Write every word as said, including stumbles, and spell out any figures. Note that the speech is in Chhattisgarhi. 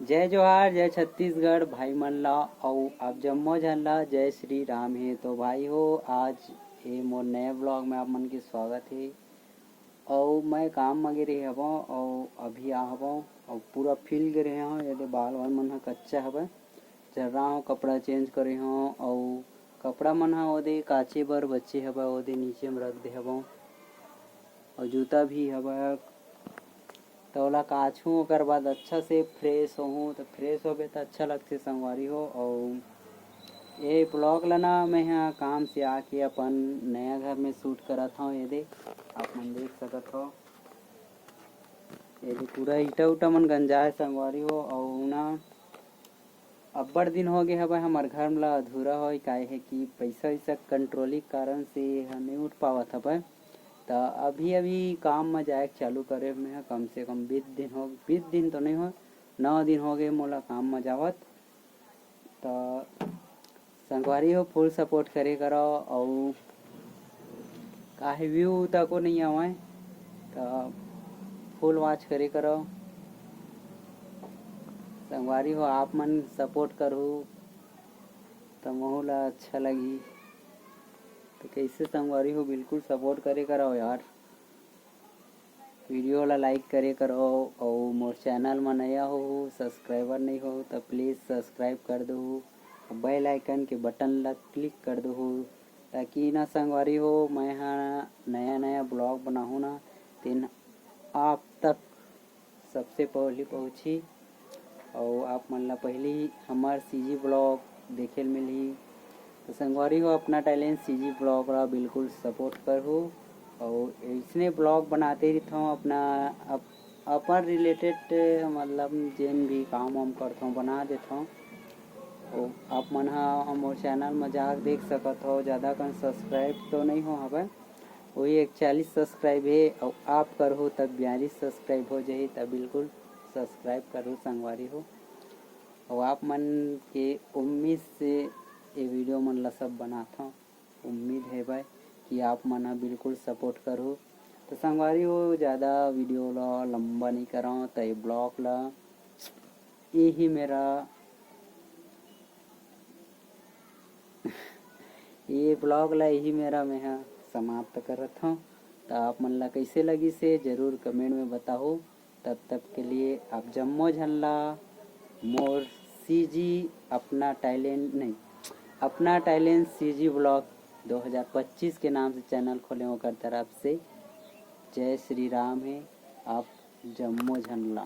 जय जोहार, जय छत्तीसगढ़ भाई मन ला, अउ आप जम्मो झन ला जय श्री राम हे। तो भाई हो, आज ये मोर नया vlog में आप मन के स्वागत हे। अउ मैं काम म गे रहे हवं, अउ अभी आ हवं, अउ पूरा field गे रहे हवं। ये दे बाल वाल मन ह कच्चा हवय, झर्रा हवं, कपड़ा change करे हवं, अउ कपड़ा मन ह ओदे काचे बर बचे हवय, ओदे नीचे म रख दे हवं, अउ जूता भी हवय। त ओला काचहूँ, ओकर बाद अच्छा से fresh होहूँ, त fresh होबे त अच्छा लगथे संगवारी हो। अउ ये vlog ला ना, मैं ह काम से आके अपन नया घर में shoot करत हवं। ये दे, आप मन देख सकत हव, ये दे पूरा ईटा उटा मन गंजाए संगवारी हो। अउ ना, अब्बड़ दिन हो गे हवय हमर घर ला अधूरा होय, काहे है कि पैसा वैसा controlling कारण से ये ह नइ उठ पावत हवय। त अभी अभी काम म जाए के चालू करे में ह कम से कम बीस दिन हो, बीस दिन तो नइ हो, नौ दिन हो गे मोला काम म जावत। त संगवारी हो, full support करे करव, अउ काहे view तको नइ आवय, त full watch करे करव। संगवारी हो, आप मन support करहू, त महू ला अच्छा लगही। त कइसे संगवारी हो, बिल्कुल support करे करव यार। Video ला like करे करव, अउ मोर channel म नया हो, subscriber नइ हो, त please subscribe कर दो, bell icon के button ला click कर दो, ताकि ना संगवारी हो, मैं ह नया नया vlog बनाहूँ ना, तेन आप तक सबसे पहली पहुँची, अउ आप मन ला पहली हमर CG vlog देखे ल मिलही। तो संगवारी हो, अपना talent CG vlog ला बिल्कुल support करहू, अउ इसने vlog बनाते रहिथौं अपना अप-, अपन related, मतलब जेन भी काम वाम करथौं बना देथौं। अउ आप मन ह मोर channel म जाके देख सकत हो, ज़्यादा कन subscribe तो नइ हो हवय, वही एक चालीस subscribe हे, अउ आप करहू तब बयालीस subscribe हो जाही, तब बिल्कुल subscribe करहू संगवारी हो। अउ आप मन के उम्मीद से ये video मन ला सब बनाथौं। उम्मीद हे भाई कि आप मन ह बिल्कुल support करहू। तो संगवारी हो, ज़्यादा video ला लंबा नइ करौं, त ये vlog ला यही मेरा ये vlog ला यही मेरा मैं ह समाप्त करत हौं। त आप मन ला कइसे लगिस हे, जरूर comment में बताहू। तब तक के लिए आप जम्मो झन ला मोर CG अपना talent नहीं, अपना talent CG vlog दो हज़ार पच्चीस के नाम से channel खोले, ओकर तरफ से जय श्री राम हे आप जम्मो झन ला।